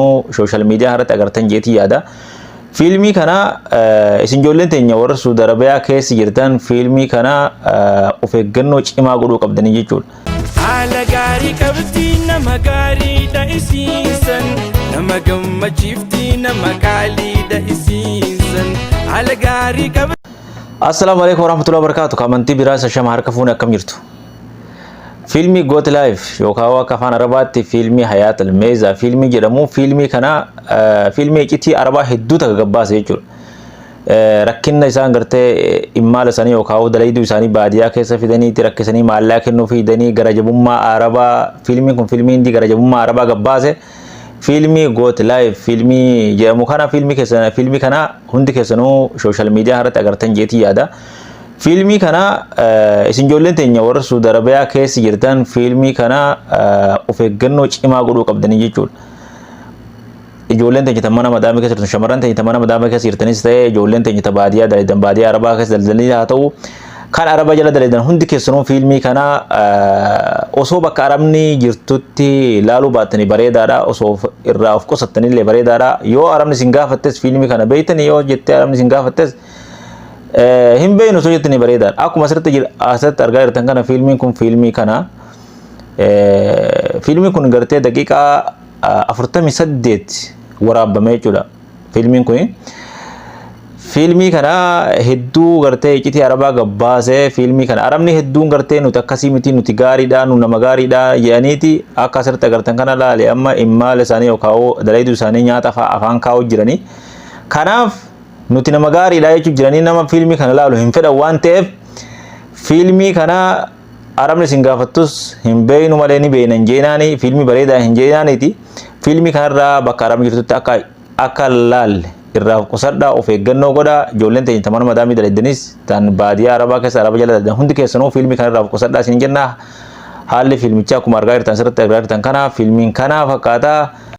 keessanuu social media irratti agartan jeetii yaada. Fiilmii kana isin ijoolleen teenya warra Suudi Arabiyaa keessa jirtan fiilmii kana of eeggannoo cimaa godhuu qabdanii jechuudha. Haala gaarii qabdi, nama gaariidha isiisan, nama gammachiifti, nama qaaliidha isiisan, haala gaarii qabdi. Assalaamu alaikum warahmatullahi wabarakatuh. Amantii biraa isa shama harka fuune, akkam jirtu? Fiilmii Goat Life yookaan akka afaan Arabaatti fiilmii Hayaat Almeeza fiilmii jedhamu, fiilmii kana fiilmii iccitii Arabaa hedduu takka gabbaase jechuudha. Rakkinna isaan gartee immaala isaanii yookaan dalayduu isaanii baadiyyaa keessa fidaniitti rakkisanii maallaqa kennuu fidanii gara jabummaa Arabaa, fiilmiin kun fiilmii hindi gara jabummaa Arabaa gabbaase. Fiilmii Goat Life fiilmii jedhamu kana, fiilmii keessan, fiilmii kana hundi keessanuu social media irratti agartan jeetii yaada. Fiilmii kana isin ijoolleen teenya warra Suudi Arabiyaa keessa jirtan fiilmii kana of eeggannoo cimaa godhuu qabdanii jechuudha. Ijoolleen teenya mana madaamii keessa jirtan, shamarran teenya mana madaamii keessa jirtanis ta'ee, ijoolleen teenya baadiyyaa dalagan, baadiyyaa Arabaa keessa daldalanii haa ta'u, kan Araba jala dalagan hundi keessanuu fiilmii kana osoo bakka Arabni jirtutti laaluu baattanii bareedaadha. Osoo irraa of qusattanillee bareedaadha. Yoo Arabni isin gaafattes, fiilmii kana beeytanii yoo jettee Arabni isin gaafattes, hin beeynu osoo jettanii bareedaadha. Akkuma asirratti argaa jirtan kana, fiilmiin kun fiilmii kana, fiilmiin kun gartee daqiiqaa 48 waraabame jechuudha. Fiilmiin kun fiilmii kana hedduu gartee iccitii Arabaa gabbaasee. Fiilmii kana Arabni hedduun gartee nuti akkasii miti, nuti gaariidha, nu nama gaariidha jedhaniiti. Akka asirratti agartan kana laale, amma immaala isaanii yookaan dalayduu isaanii nyaata afaan kaa'u jiranii. Kanaaf nuti nama gaariidha jechuun jiranii nama fiilmii kana laalu hin fedhan waan ta'eef, fiilmii kana Arabni isin gaafattus hin beeynu malee ni beeynan jeenaani, fiilmii bareedaa hin jeenaaniiti. Fiilmii kanarraa bakka Arabni jirtutti akka laalle irraa qusadhaa, of eeggannoo godhaa. Ijoolleen teenya mana madaamii daladdanis, tan baadiyyaa Arabaa keessa Araba jala daladdan hundi keessanuu fiilmii kanarraa of qusadhaa isin jenna. Haalli fiilmichaa akkuma argaa jirtan, asirratti argaa jirtan kana, fiilmiin kana fakkaataa.